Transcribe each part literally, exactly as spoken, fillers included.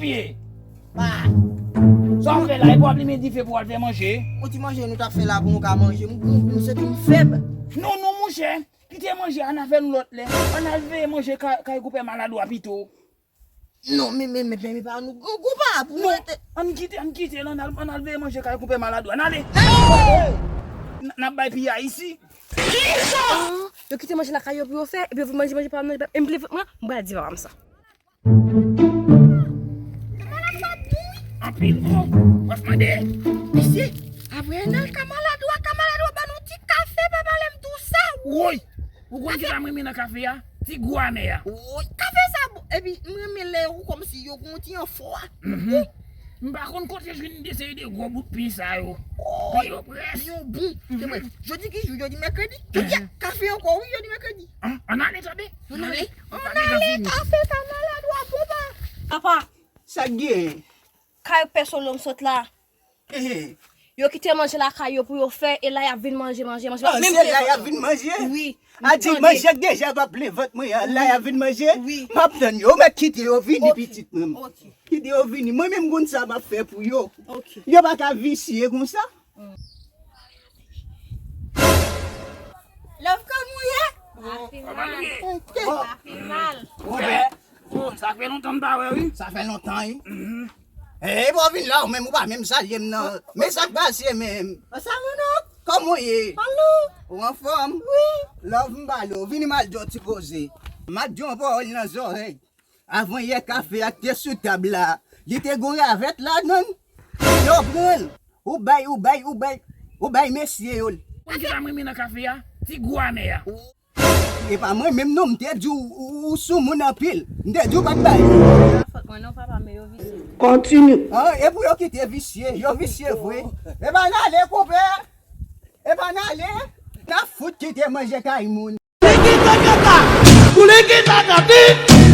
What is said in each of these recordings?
Ye. Pa. Sa w fè la, e pou w ap limen dife pou w al fè manje? Yon ti manje nou t ap fè la pou nou ka manje. M, m, m santi m fèb. Non, non, monchè. Kite manje a, n a fè nou lòt lè. Ann al veye manje kay, kay konpè Maladwa pito. Non, men, men, men, men, men pa nou grangou pa pou mete. Ann kite, ann kite l, ann al, ann al veye manje kay konpè Maladwa. Ann ale. N, n ap bay piya isi. Ah, yo kite manje lakay yo pou yo fè, epi yo vin manje, manje pa nan, e m vle, mwen, m pral di papa m sa. Kamalad w ap bon wi. Anpil bon. W ap mande. Mesye, apre n al Kamalad w a, Kamalad w a ban nou ti kafe, pa pale m tou sa. Woy! Ou konn ki sa m renmen nan kafe a? Ti gou anè a. Woy, kafe sa bon. Epi m renmen lè yo kòmsi yo gon ti anfò a. M pa konn kote jwenn de seri de gwo bout pi sa yo. Pi yo près. Yo bon. Se vre. Jodi ki jou? Jodi mèkredi. Jodi a kafe ankò wi, jodi mèkredi. Ann ale tande. Ann ale. Ann ale, kafe Kamalad w ap bon pa. Papa, sa k gen? Kay pèsonèl m sot la. Yo kite manje lakay yo pou yo fè, e la y ap vin manje, manje, manje. Ah, se la y ap vin manje? Wi. A di manje k deja p ap plen vant mwen an, la y ap vin manje? Wi. M ap tann yo, ou mèt kite yo vini pitit mwen. Kite yo vini. Mwen menm m konn sa m ap fè pou yo. Yo pa ka visye konsa. Love, kòman w ye? Api mal. Api mal. Konpè. Oh, sa fè lontan m pa wè wi. Sa fè lontan wi. E pa w vin la ou menm ou pa menm salye m nan. Men sa k pase menm? Sa moun ou? Kòman w ye? Ou anfòm? Wi. Love, m pale w. Vini m al di w ti koze. M ap di w yon pawòl nan zòrèy. Avan yè kafe a te sou tab la, li te gon ravèt ladan l. Yo pran l. Ou bay, ou bay, ou bay, ou bay mesye yo l. Ou konn ki sa m renmen nan kafe a? Ti gou anè a. E pa mwen menm non, m te di w ou, ou, ou sou moun anpil. M te di w pa t bay. Pa fòt mwen non papa, men yo visye. Kontinye. Ah, e pou yo kite visye, yo visye vre. E pa n ale konpè. E pa n ale. N ap fout kite manje kay moun. Tiki taka, kuliki taka, ti,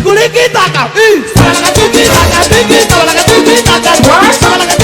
kuliki taka, i, salaka tiki taka, tiki, salaka tiki taka, wa, salaka